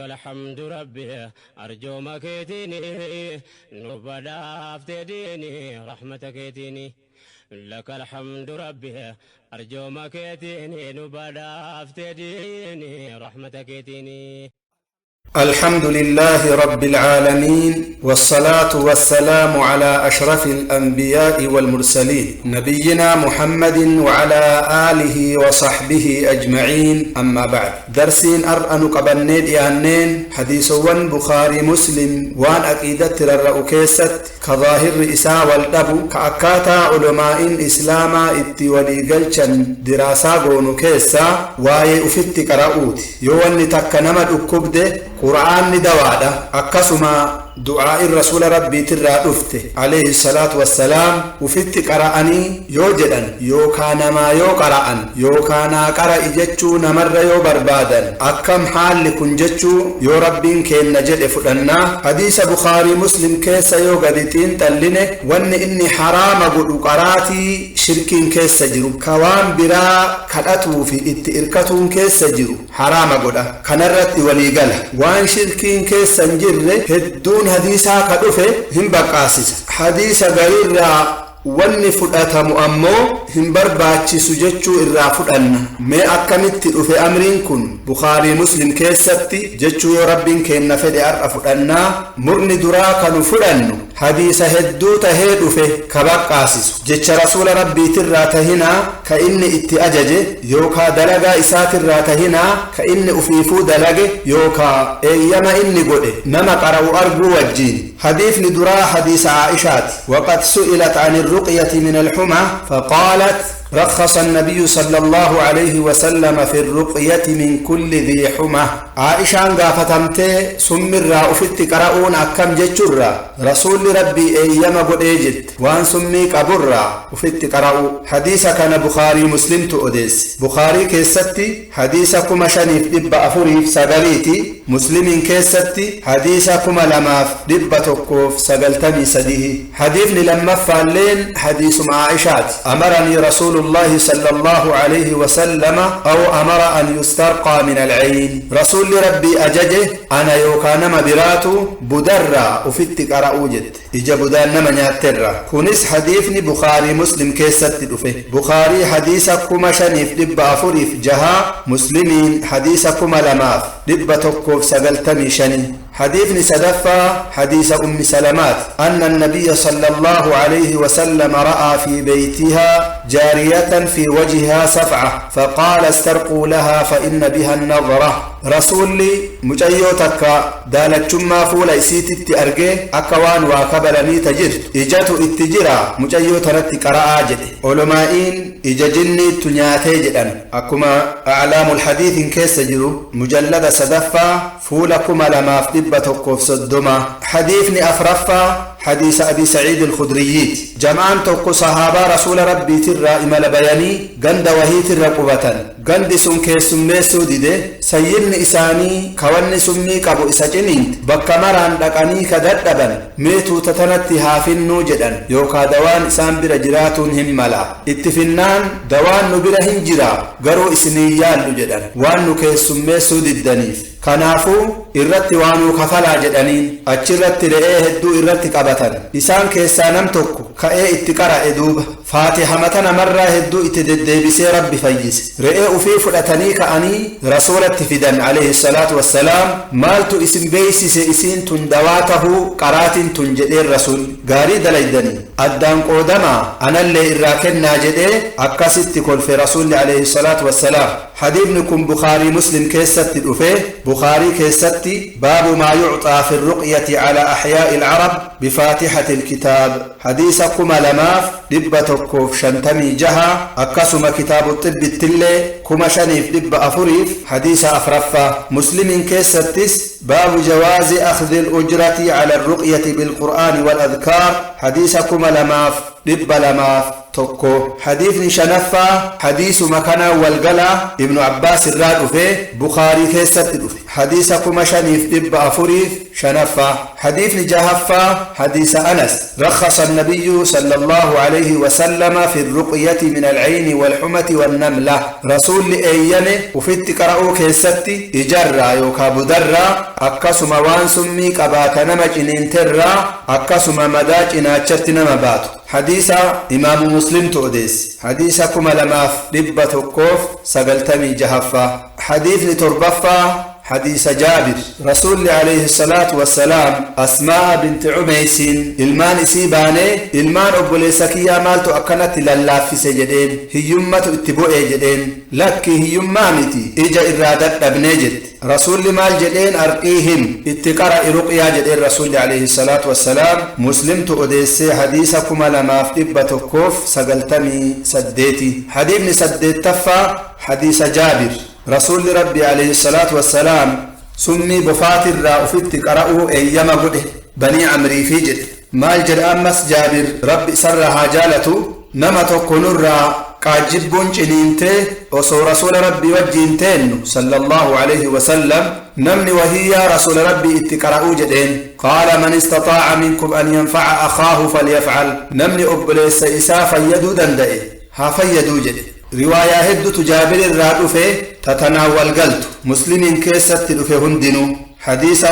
الحمد ربي أرجو مكيتيني نبدا ديني رحمتك يتيني لك الحمد ربي أرجو مكيتيني نبدا ديني رحمتك يتيني. الحمد لله رب العالمين، والصلاة والسلام على أشرف الأنبياء والمرسلين، نبينا محمد وعلى آله وصحبه أجمعين، أما بعد. درسين أرأن قبنين إيانين حديث ون بخاري مسلم وان أكيدة الرؤكيست كظاهر إساء والأبو كأكاتا علماء إسلاما اتولي قلشن دراسة قونو كيسا واي أفت كراؤوت يوان تكنمد أكبده قرآن دوادا أكسما دعاء الرسول ربي ترى أفته عليه الصلاة والسلام وفت قرأني يوجدا يو كان ما يو قرأن يو كان قرأ جتشو نمر يو بربادا أكم حال لكن جتشو يو ربين كين نجد فلنا حديث بخاري مسلم كيس يو قدتين تلنه وان إني حرام قد قراتي شركين كيس جرو كوان برا كالأتو في اتئركتون كيس جرو حرام قد كنرت وليقله وان شركين كيس جر هدون حديثا كدفه هم بقاسس حديث غير wanni fudhatamu ammoo hin barbaachisu jechuu irraa fudhanna. Mee akkamitti dhufe amriin kun Bukhaarii Muslim keessatti jechuu yoo Rabbiin kenna fedhe har'a fudhannaa. Murni duraa kanu fudhannu hadiisa hedduu tahee dhufe ka baqqaasisu jecha rasuula Rabbiitirraa tahinaa ka inni itti ajaje yookaa dalagaa isaatirraa tahinaa ka inni ufiifuu dalage yookaa eeyyama inni godhe nama qara'u arguu wajjiin. حديث درا حديث عائشات وقد سئلت عن الرقية من الحمى فقالت رخص النبي صلى الله عليه وسلم في الرقية من كل ذي حمى. عائشة قافتمت سمر أفت قرؤون أكم جتشرا رسول ربي أيما قد أجد وأن سمي قبرا أفت قرؤ. حديث كان بخاري مسلم تؤديس بخاري كيستي حديثكما شنيف دب أفريف سغليتي مسلم كيستي حديثكما لما دب تقوف سغلتمي سديه. حديث لما فعلين حديث مع عائشات أمرني رسول الله صلى الله عليه وسلم أو أمر أن يسترقى من العين. رسول ربي أججه أنا يوكانما براتو بدرا أفتك أرأوجد إجا بدان نما نياترا. كونس حديثني بخاري مسلم كيست دفه بخاري حديثكما شنيف دب أفريف جها مسلمين حديثكما لماف دب تقوف سقلتمي شني. حديثني سدفا حديث أم سلمات أن النبي صلى الله عليه وسلم رأى في بيتها جارية في وجهها سفعة فقال استرقوا لها فإن بها النظرة. رسولي مجيو تكا دالت ما فول إسيتي أرجي أكوان وكبلني تجرت إجاتو اتجرا مجيو ترتي قراء جدي علمائين إجا جني تنياتي جدن أكما أعلام الحديث كيس جرو مجلد سدفا فولكما لما في تقف صدما. حديثني أفرفا حديث أبي سعيد الخدري جمعان توقو صحابة رسول ربي ترى إمال بياني غند وهي ترى قوة غند سن كيسن ميسو ديده سيدن إساني كوان سمي كابو إساجنين بكمران لقاني كددبا ميتو تتنتي هافنو جدا يوكا دوان إسان برجراتون همالا اتفنان دوان نبرا هنجرا غرو إسنيان جدا وانو كيسن ميسو ديدنيف kanaafuu irratti waanuu kafalaa jedhaniin achirratti re'ee hedduu irratti qabatan. Isaan keessaa nam tokko ka'ee itti qara'e duuba faatiha mata namarraa hedduu itti deddeebisee Rabbi fayyise. Re'ee ufii fudhatanii ka'anii rasuulatti fidan alayhi salaatu wassalaam. Maaltu isin beeysise isiin tun dawaa tahuu qaraatiin tun jedheen rasuul gaarii dalaydanii addaan qoodamaa anallee irraa kennaa jedhee akkasitti kolfe rasuulli alayhi salaatu wassalaam. حديث كن بخاري مسلم كيست دفه بخاري كيستي باب ما يعطى في الرقية على أحياء العرب بفاتحة الكتاب حديثكما لماف دب تكوف شنتمي جها أكسم كتاب الطب التلي كما شنيف دب أفريف حديث أفرفة. مسلم كيستس باب جواز أخذ الأجرة على الرقية بالقرآن والأذكار حديثكما لماف دب لماف tokko. حديث شنفة حديث مكان والقلا ابن عباس الراد في بخاري كيست. Hadiisa 5405ffaa. Hadiisni jahaffaa hadiisa Anas: رخص النبي صلى الله عليه وسلم في الرقية من العين والحمة والنملة. Rasuulli eeyyame ufitti qara'uu keessatti ijarraa yookaa budarraa, akkasuma waan summii qabaata nama ciniinterraa, akkasuma madaa cinaachatti nama baatu. Hadiisa Imaamu Muslimtu odeesse. Hadiisa 2196ffaa. Hadiisni torbaffaa حديث جابر: رسول عليه الصلاة والسلام أسماء بنت عميس ilmaan isii baanee, ilmaan obboleessa kiyyaa maaltu akkanatti lallaaffise jedheen. Hiyyummatu itti bu'ee jedheen. Lakki, hiyyummaa miti, ija irraa dadhabnee jette. Rasuulli maal jedheen? أرقيهم, itti qara'i ruqyaa jedheen rasuulli عليه الصلاة والسلام. Muslimtu odeessee, hadiisa 2198. Hadiisni saddeettaffaa hadiisa Jaabir: Rasuulli Rabbi عليه الصلاة والسلام summii bofaatirraa ufitti qara'uu eeyyama godhe Banii Amriifii jedhe. Maal jedha ammas Jaabir, Rabbi isarraa haa jaalatu? Nama tokko nurraa qaajjibbuun ciniintee, osoo Rasuula Rabbii wajjiin teennu صلى الله عليه وسلم, namni wahii yaa Rasuula Rabbii, itti qara'uu jedheen. قال: من استطاع منكم أن ينفع أخاه فليفعل. Namni obboleessa isaa fayyaduu danda'e haa fayyaduu jedhe. Riwaayaa heddutu Jaabir irraa dhufe tatanaan wal galtu Muslimiin keessatti dhufe hundinuu. Hadiisa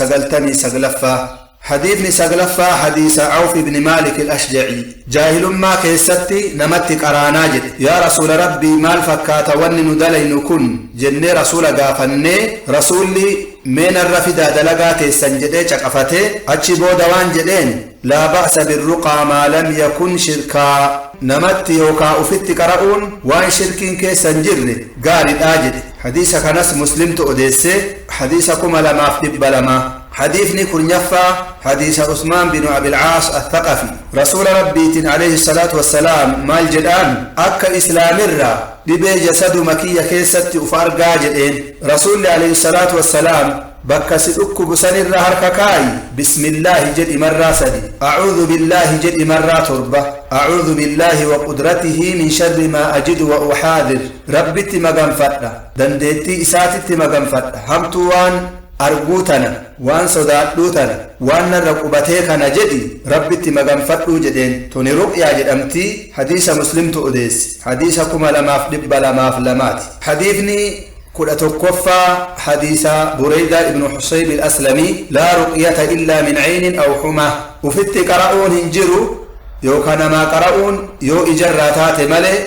2199ffaa. Hadiisni saglaffaa hadiisa Awf ibni Maalik al-Ashjaci: jaahilummaa keessatti namatti qaraanaa jedhe. Yaa Rasuula Rabbii, maal fakkaata wanni nu dalaynu kun jennee Rasuula gaafannee, Rasuulli mee narra fidaa dalagaa teessan jedhee caqafatee, achi booda waan jedheen: لا بأس بالرقى ما لم يكن شركا. Namatti yookaa ufitti qara'uun waan shirkiin keessa hin jirre gaariidhaa jedhe. Hadiisa kanas Muslimtu odeesse, hadiisa 2200. Hadiisni kurnaffaa hadiisa Usmaan binu Abilcaas Athaqafi: Rasuula Rabbiitiin عليه الصلاة والسلام maal jedhaan? Akka Islaamirraa dhibee jasaduma kiyya keessatti uf argaa jedheen. Rasuulli عليه الصلاة والسلام: bakka si dhukkubu sanirra harka kaayi, بسم الله jedhi marraa sadi, أعوذ بالله jedhi marraa torba, أعوذ بالله وقدرته من شر ما أجد وأحاذر. Rabbitti maganfadha, dandeettii isaatitti maganfadha, hamtuu waan arguu tana, waan sodaadhuu tana, waan narra qubatee kana jedhi, Rabbitti maganfadhuu jedheen. Tuni ruqyaa jedhamtii. Hadiisa Muslimtu odeesse, hadiisa 2202ti. Hadiisni 11ffaa hadiisa Bureydaa ibnu Xusayb al-Aslamii: لا رقية إلا من عين أو حمى. Ufitti qara'uun hin jiru yookaan namaa qara'uun yoo ijarraa taate malee,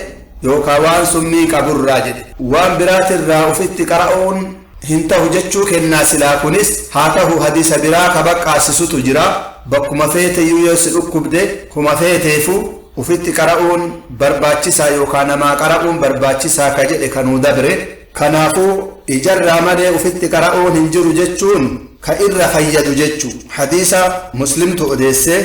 yookaan waan summii qaburraa jedhe. Waan biraatirraa ufitti qara'uun hin tahu jechuu kennaa. Silaa kunis haa tahu, hadiisa biraa ka baqqaasisutu jira. Bakkuma feeteyyuu yoo si dhukkubde, kuma feeteefu ufitti qara'uun barbaachisaa yookaan namaa qara'uun barbaachisaa ka jedhe kanuu dabre. Kanaafuu ijarraa malee ufitti qara'uun hin jiru jechuun ka irra fayyadu jechuu. Hadiisa Muslimtu odeesse,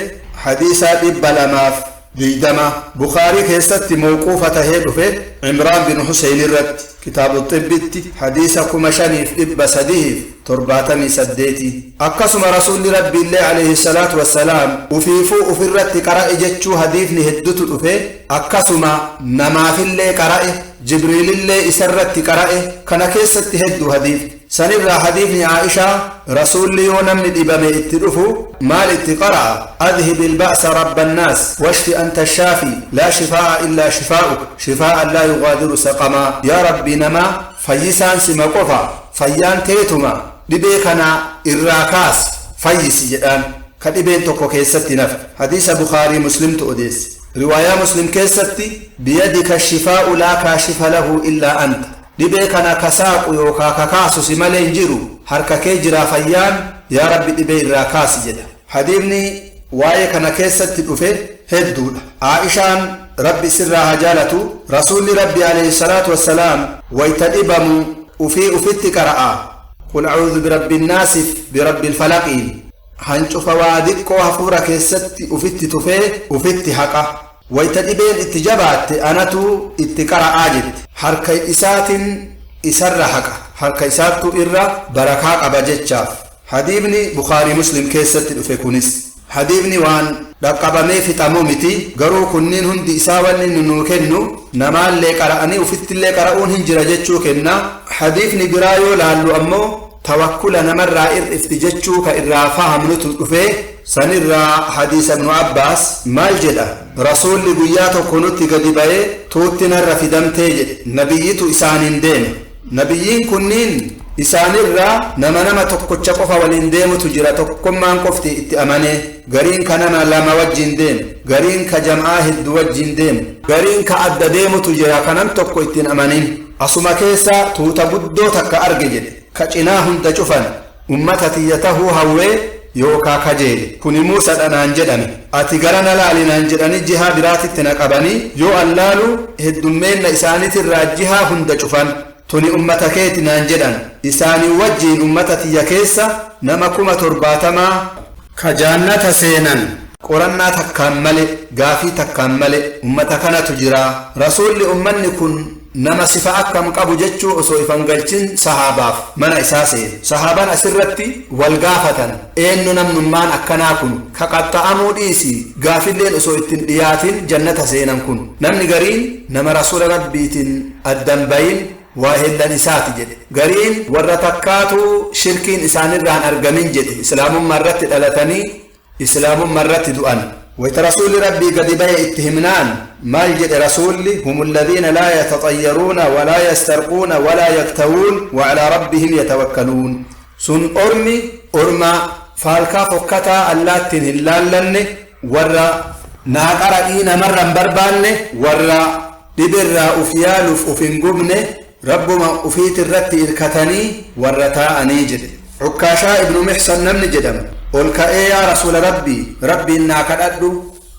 hadiisa 220. Bukaarii keessatti mawquufa tahee dhufe Cimraan bin Huseyn irratti, Kitaabu Xibbitti, hadiisa 5378. Akkasuma Rasuulli Rabbiillee عليه الصلاة والسلام ufiifuu ufirratti qara'e jechuu hadiisni heddutu dhufe. Akkasuma namaafillee qara'e, Jibriilillee isarratti qara'e. Kana keessatti hedduu hadiis sanirraa. Hadiisni Aishaa: Rasuulli yoo namni dhibame itti dhufu maal itti qara'a? أذهب البأس رب الناس واشف أنت الشافي لا شفاء إلا شفاؤك شفاء لا يغادر سقما. Yaa Rabbi namaa, fayyisaan sima qofa, fayyaan teetuma, dhibee kana irraa kaas, fayyisi jedhaan, ka dhibeen tokko keessatti nafe. Hadiisa Bukaarii Muslimtu odeesse. Riwaayaa Muslim keessatti: بيدك الشفاء لا كاشف له إلا أنت. Dhibee kana kasaaqu yookaa kakaasu si malee hin jiru, harka kee jiraa fayyaan, yaa Rabbi, dhibee irraa kaasi jedha. Hadiisni waa'ee kana keessatti dhufe hedduudha. Aishaan, Rabbi sirraa haa jaalatu, Rasuulli Rabbi عليه الصلاة والسلام wayta dhibamu ufii ufitti qara'a قل أعوذ برب الناس, برب الفلق. Hancufa waa diqqoo hafuura keessatti ufitti tufee ufitti haqa. Wayta dhibeen itti jabaatte anatu itti qara'aa jette. Harka isaatiin isarra haqa, harka isaattu irra barakaa qaba jechaaf. Hadiisni Bukaarii Muslim keessatti dhufe kunis. Hadiifni waan dhaqqabamee fixamu miti, garuu kunniin hundi isaa wanni nuu kennu namaallee qara'anii ufittillee qara'uun hin jira jechuu kenna. Hadiifni biraa yoo laallu ammoo tawakkula namarraa ir'ifti jechuu ka irraa fahamnutu dhufee sanirraa hadiisa Ibnu Abbaas maal jedha? Rasuulli guyyaa tokko nutti gadi ba'ee tuutti narra fidamtee jedhe. Nabiyyitu isaaniin deeme. Nabiyyiin kunniin isaanirraa nama tokkocha qofa waliin deemutu jira, tokkummaan qofti itti amanee. Gariin ka nama lama wajjin deemu, gariin ka jam'aa hedduu wajjin deemu, gariin ka adda deemutu jira kanam tokko ittiin amanin. Asuma keessa tuuta guddoo takka arge jedhe, ka cinaa hunda cufan ummata tiyya tahuu hawwee yookaa kajeele. Kuni Muusadha naan jedhame. Ati gara na laali naan jedhanii jihaa biraatitti na qabanii yoo allaalu heddummeenna isaaniitirraa jihaa hunda cufan. Tuni ummata keeti naan jedhan. Isaanii wajjiin ummata tiyya keessa nama 70,000 ka jaannata seenan qorannaa takkaan male, gaafii takkaan male ummata kanatu jira. Rasuulli ummanni kun nama sifa akkam qabu jechuu osoo ifan galchin sahaabaaf mana isaa seene. Sahaabaan asirratti wal gaafatan, eenyu namnummaan akkanaa kun ka qaxxa'amuu dhiisi gaafilleen osoo ittiin dhiyaatin jannata seenan kun? Namni gariin nama rasuula rabbiitiin addan bayin waa hellan isaati jedhe. Gariin warra takkaatu shirkiin isaanirraan argamin jedhe, islaamummaa irratti dhalatanii islaamummaa irratti du'an. Wayta rasuulli rabbii gadi bahe itti himnaan maal jedhe rasuulli? Hum alladhiina laa yataxayyaruuna walaa yastarquuna walaa yaktawuun wacalaa rabbihim yatawakkaluun. Sun ormi orma faalkaa fokkataa allaattiin hin laallanne, warra naaqara namarra hin barbaanne, warra dhibirraa uf yaaluuf uf hin gubne, rabbuma ufiit irratti irkatanii warra taa'anii jedhe. Cukkaashaa Ibnu Mixsan namni jedhamu ol ka'ee, yaa rasuula rabbii, rabbiin naa kadhadhu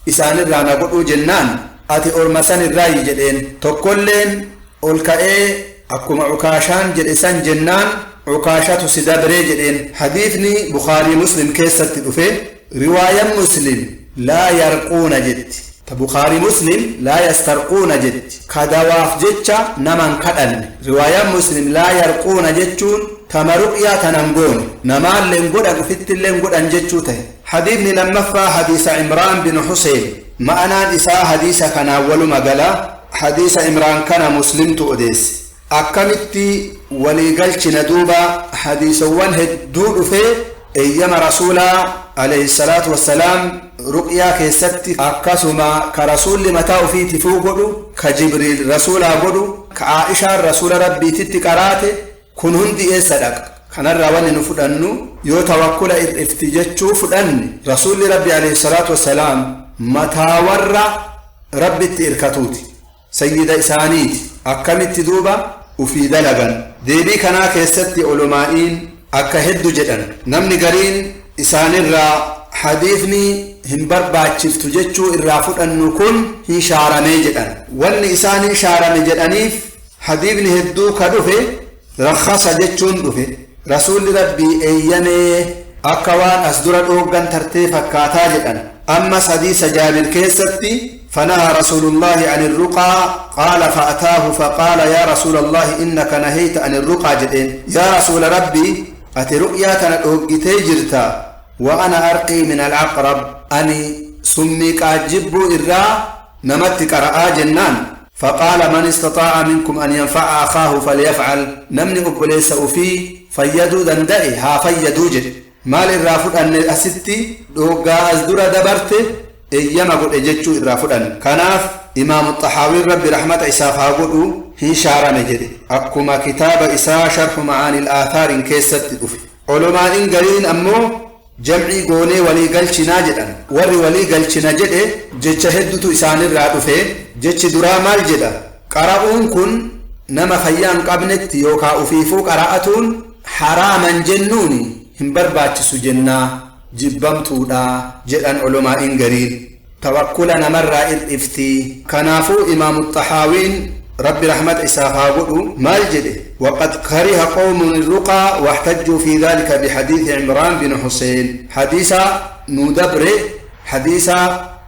isaanirraa na godhuu jennaan, ati orma san irraayi jedheen. Tokkolleen ol ka'ee akkuma Cukaashaan jedhe san jennaan, Cukaashatu si dabree jedheen. Hadiifni Bukaarii Muslim keessatti dhufe, riwaayan Muslim laa yarquuna jetti, ta Bukaarii Muslim laa yastarquuna jetti, ka dawaaf jecha naman kadhanne. Riwaayaan Muslim laa yarquuna jechuun tama ruqyaa tanan goone, namaalleen godhan ufittilleen godhan jechuu tahe. Hadiifni lammaffaa hadiisa Imraan bin Huseen, ma'anaan isaa hadiisa kanaan waluma gala. Hadiisa Imraan kana Muslimtu odeesse. Akkamitti waliigalchina duuba hadiisowwan hedduu dhufee eeyyama rasuulaa alayhi salaatu wassalaam ruqyaa keessatti, akkasuma ka rasuulli mataa ufiitifuu godhu, ka Jibriil rasuulaa godhu, ka Aa'ishaan rasuula rabbiititti qaraate kun hundi eessa dhaqa? Kanarraa wanni nu fudhannu, yoo tawakkula ir'ifti jechuu fudhanne, rasuulli rabbi alayhi salaatu wassalaam mataa warra rabbitti irkatuuti, sayyida isaaniiti. Akkamitti duuba ufii dalagan? Deebii kanaa keessatti olomaa'iin akka heddu jedhan. Namni gariin isaanirraa hadiifni hin barbaachiftu jechuu irraa fudhannu kun hin shaaramee jedhan. Wanni isaan hin shaarame jedhaniif, hadiifni hedduu ka dhufe rakhasa jechuun dhufe, rasuulli rabbii eeyyamee akka waan as dura dhooggan tartee fakkaataa jedhan. Ammas hadiisa Jaabir keessatti فنهى رسول الله عن الرقى، قال فأتاه فقال يا رسول الله إنك نهيت عن الرقى jedheen. يا رسول ربي، أتي رقيا تنا جرتا وأنا أرقي من العقرب، أني سمي قاجب إرا نمت قرآ جنان، فقال من استطاع منكم أن ينفع أخاه فليفعل. نمني أبليس أفي fayyaduu danda'e haa fayyaduu jedhe. Maal irraa fudhanne asitti? Dhoggaa as dura dabarte eeyyama godhe jechuu irraa fudhanne. Kanaaf Imaamu Xahaawiin, rabbi rahmata isaaf haa godhu, hin shaarame jedhe, akkuma kitaaba isaa Sharhu Macaanil Aathaariin keessatti dhufe. Olomaa'in gariin ammoo jamcii goonee walii galchinaa jedhan. Warri walii galchina jedhe jecha heddutu isaanirraa dhufe. Jechi duraa maal jedha? Qara'uun kun nama fayyaa hin qabnetti yookaa ufiifuu qara'atuun haraaman jennuuni hin barbaachisu jennaa, jibbamtuudha jedhan olomaa'in gariin. Tawakkula namarraa ir'ifti. Kanaafuu Imaamu Xahaawiin, rabbi rahmata isaaf haa godhu, maal jedhe? وقد كره قوم الرقى واحتجوا في ذلك بحديث عمران بن حسين، حديث ندبر، حديث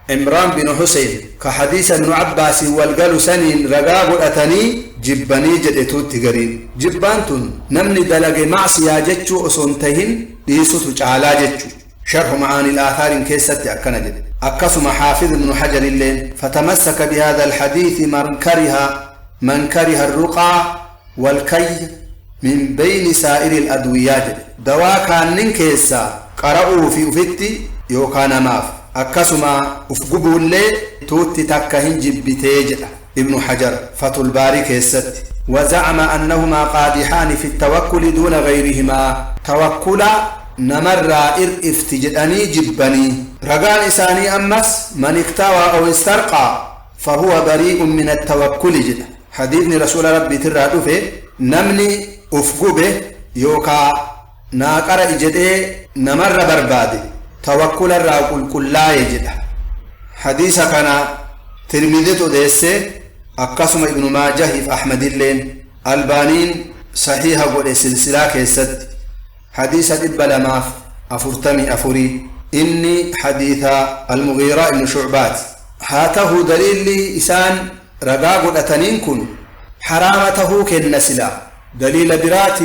عمران بن حسين كحديث ابن عباس والقال سنين رقاب أتني جبني جدتو تقرين. جبانتون نمني دلق معصية جتشو أسنتهن ديسوتو تعالى جتشو. شرح معاني الآثار كيست أكن جد أكسم حافظ ابن حجر اللين فتمسك بهذا الحديث من كره الرقى والكي من بين سائر الأدويات. دواء كان ننكيسا قرأوا في أفتي يوكان ماف أكسم أفقبوا اللي توتي تكهن جبتيجة ابن حجر فتح الباري كيست. وزعم أنهما قادحان في التوكل دون غيرهما، توكل نمر إفتجدني جبني رقان إساني. أمس من اكتوى أو استرقى فهو بريء من التوكل جدا. حديثني رسول ربي ترى دفه نمني أفقبه يوكا ناقر إجده نمر بربادي توكل الراقل كلا يجده. حديث كان ترمذي تدسه أقسم ابن ماجه في أحمد اللين البانين صحيحة قول سلسلة كيست حديث إبلا 44 إني حديث المغيرة بن شعبات. هاته دليل لي إسان رقاق أتنين كن حرامته كالنسلا دليل برات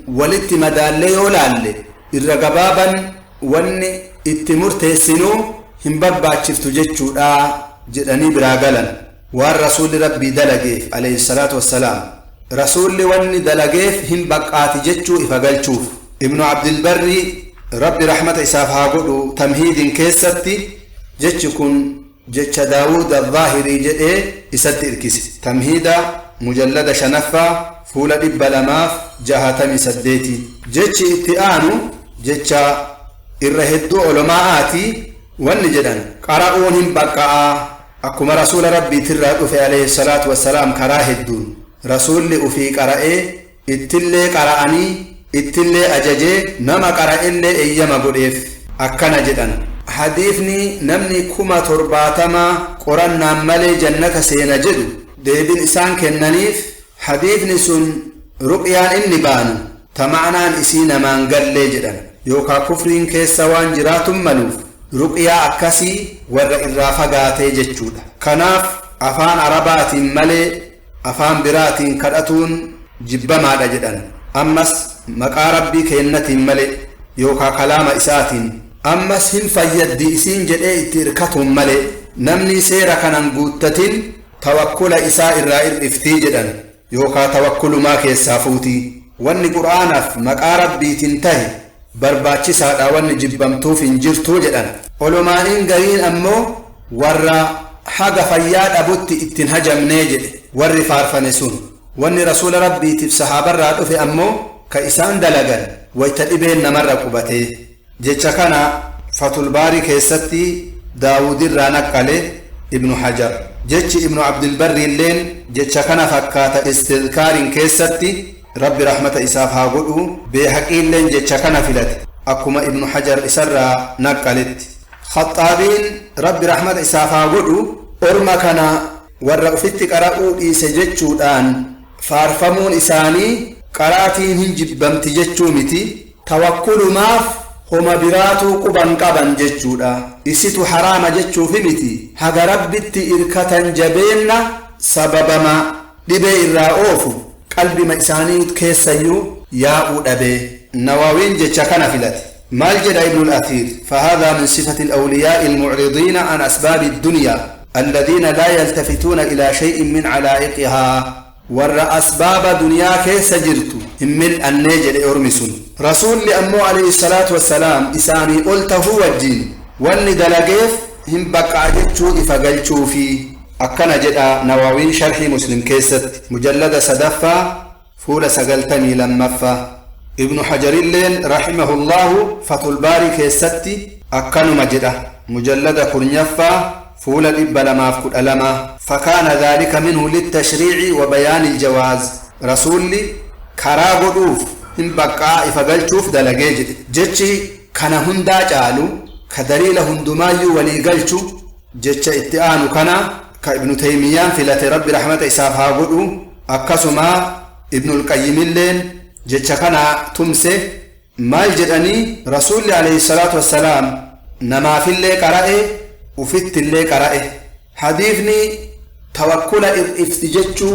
ولت مدالي ولالي الرقبابا ون اتمرتسنو هم بابا شفت جتشو جدني براغلا. والرسول ربي دلقيف عليه الصلاة والسلام رسول ون دلقيف هم بقات جتشو إفقلتشوف. ابن عبد البر ربي رحمة إسافها قدو تمهيد كيستي جتشكن جتش داود الظاهري جئ إسات إركس تمهيدا مجلد شنفة فول إبلماف جهة سديتي جتش اتئانو جتش إرهدو علماءاتي ونجدن قرؤونهم بقاء أكما رسول ربي ترى في عليه الصلاة والسلام كراه الدون رسول أفي قرأي اتلي قرأني اتلي أججي نما قرأ اللي إيما قريف أكنا جدن. حديثني نمني كما ترباتما قرنا ملي جنة سينا جدو ديبين إسان كننيف حديثني سن رقيان إني بانو تمعنان إسينا ما نقل لي جدن يوكا كفرين كيسوان جراتم ملوف رقيا أكسي ور إرافقاتي جتشودا. كناف أفان عربات ملي أفان برات كرأتون جبما جدن. أمس مقا ربي كينة ملي يوكا كلام إسات أمس هم فيد إسين جدئ تركتهم ملي نمني سيرا كانن قوتتين توكل إساء الرائر إفتي جدن يوكا توكل ما كيسافوتي واني قرآن مقا ربي تنتهي barbaachisaadha wanni jibbamtuuf hin jirtuu jedhan. Olumaaniin gariin ammoo warra haga fayyaa dhabutti ittiin hajamnee jedhe warri faarfame sun. Wanni rasuula rabbiitiif sahaabarraa dhufe ammoo ka isaan dalagan wayta dhibeen namarra qubatee. Jecha kana Fatulbaarii keessatti Daawudirraa naqqale Ibnu Hajar. Jechi Ibnu Abdilbarri illeen jecha kana fakkaata istidkaariin keessatti rabbi rahmata isaaf haa godhu. Beehaqiilleen jecha kana filate akkuma Ibnu Hajar isarraa naqqaletti. Khaxaabiin rabbi rahmata isaaf haa godhu orma kana warra ufitti qara'uu dhiise jechuudhaan faarfamuun isaanii qaraatiin hin jibbamti jechuu miti, tawakkulumaaf homa biraatuu quban qaban jechuudha. Isitu haraama jechuufi miti, haga rabbitti irkatan jabeenna sababama dhibee irraa oofu qalbima isaanii keessayyuu yaa'uu dhabe. Nawaawiin jecha kana filate. Maal jedha Ibnu al-Athiir? فهذا من صفة الأولياء المعرضين عن أسباب الدنيا الذين لا يلتفتون إلى شيء من علائقها. ور أسباب دنيا كيس جرت من النجل أرمسون رسول لأمو عليه الصلاة والسلام إساني قلته والدين وان دلقيف هم بقعدتشو إفقلتشو في أكنا جدا. نواوين شرح مسلم كيست مجلد سدفة فول سقلتني لمفة. ابن حجر الليل رحمه الله فتح الباري كيستي أكنو مجده مجلد كرنيفة فول الإبل ما فكل ألما. فكان ذلك منه للتشريع وبيان الجواز. رسولي كراغ هم بقى إفقلتشوف دلقيجد جتشي كان هندا جالو كدليل هندمايو ولي قلتشو جتش اتئانو كان كابن تيميان في لتي ربي رحمة إسافها قدو. أكسما ابن القيم اللين جتش كان تمسي مال جدني رسول عليه الصلاة والسلام نما في اللي قرأه وفت اللي قرأه. حديثني توكل إفتجتشو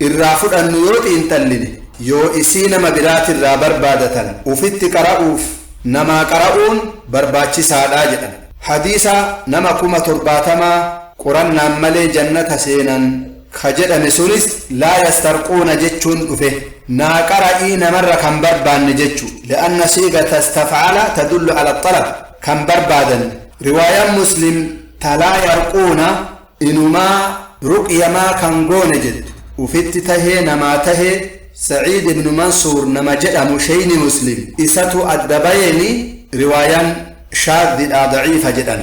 الرافض أنه يوت انتلني يو إسينا مبرات الرابر بادة وفت قرأوف Namaa qara'uun barbaachisaadha jedhan. Hadiisa nama 70,000 qorannaan malee jannata seenan ka jedhame sunis laa yastarquuna jechuun dhufe. Naa qara'ii namarra kan barbaanne jechu. Li'anna siigata istafcala tadullu ala xalab, kan barbaadan. Riwaayaan Muslim talaa yarquuna inumaa ruqyamaa kan goone jettu, ufitti tahee namaa tahee, Saciid ibnu Mansuur nama jedhamu sheyni Muslim isatu adda bayeeni riwaayaan shaadidha, daciifa jedhan.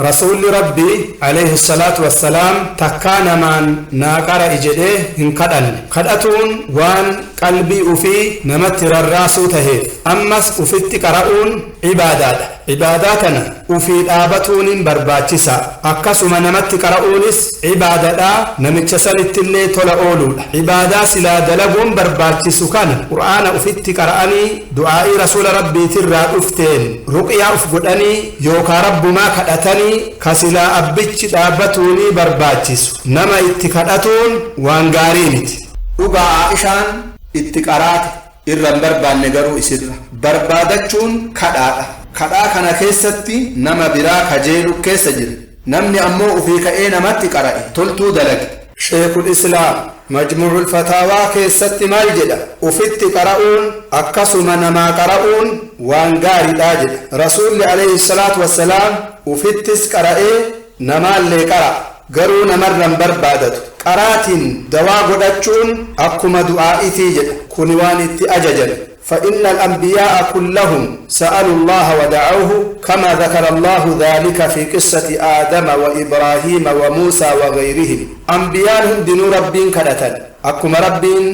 Rasuulli Rabbii alayhi salaatu wassalaam takkaa namaan naa qara'i jedhee hin kadhanne. Kadhatuun waan qalbii ufii namatti rarraasuu taheef. Ammas ufitti qara'uun ibaadaadha. Ibaadaa tana ufii dhaabatuunin barbaachisa. Akkasuma namatti qara'uunis ibaadadha, namicha sanittillee tola ooluudha. Ibaadaa silaa dalaguun barbaachisu kana, Qur'aana ufitti qara'anii, du'aa'ii Rasuula Rabbiitirraa dhufteen ruqyaa uf godhanii yookaa Rabbumaa kadhatanii, ka silaa abbichi dhaabbatuunii barbaachisu nama itti kadhatuun waan gaarii miti. Dhugaa, Aishaan itti qaraate, irra hin barbaanne. Garuu isirra barbaadachuun kadhaadha. Kadhaa kana keessatti nama biraa kajeelu keessa jira. Namni ammoo ufii ka'ee namatti qara'e toltuu dalage. Sheekul Islaam Majmuucul Fataawaa keessatti maal jedha? Ufitti qara'uun akkasuma namaa qara'uun waan gaariidha jedha. Rasuulli alayhi salaatu wassalaam ufittis qara'ee namaallee qara'a, garuu namarran barbaadatu. Qaraatiin dawaa godhachuun akkuma du'aa'itii jedha. Kuni waan itti ajajame. فإن الأنبياء كلهم سألوا الله ودعوه، كما ذكر الله ذلك في قصة آدم وإبراهيم وموسى وغيرهم. أنبياء هندنو ربين كدتن، أكما ربين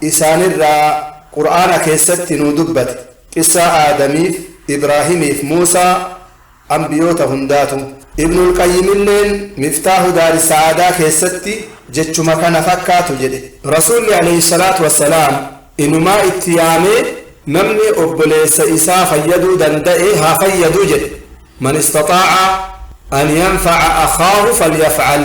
إسان الرا قرآن كيست ندبت قصة آدميف إبراهيم موسى، أنبيوت هنداتو. ابن القيم اللين مفتاح دار السعادة كيستي جتشما كان فكاتو جده. رسول عليه الصلاة والسلام inumaa itti yaamee namni obboleessa isaa fayyaduu danda'e haa fayyaduu jedhe. من استطاع أن ينفع أخاه فليفعل.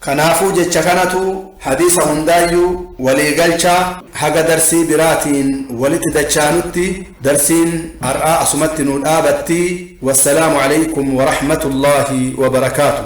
Kanaafuu jecha kanatu hadiisa hundaayyuu walii galchaa. Haga darsii biraatiin walitti dachaanutti darsiin har'aa asumatti nu dhaabatti. Wassalaamu alaykum warahmatullaahi wabarakaatu.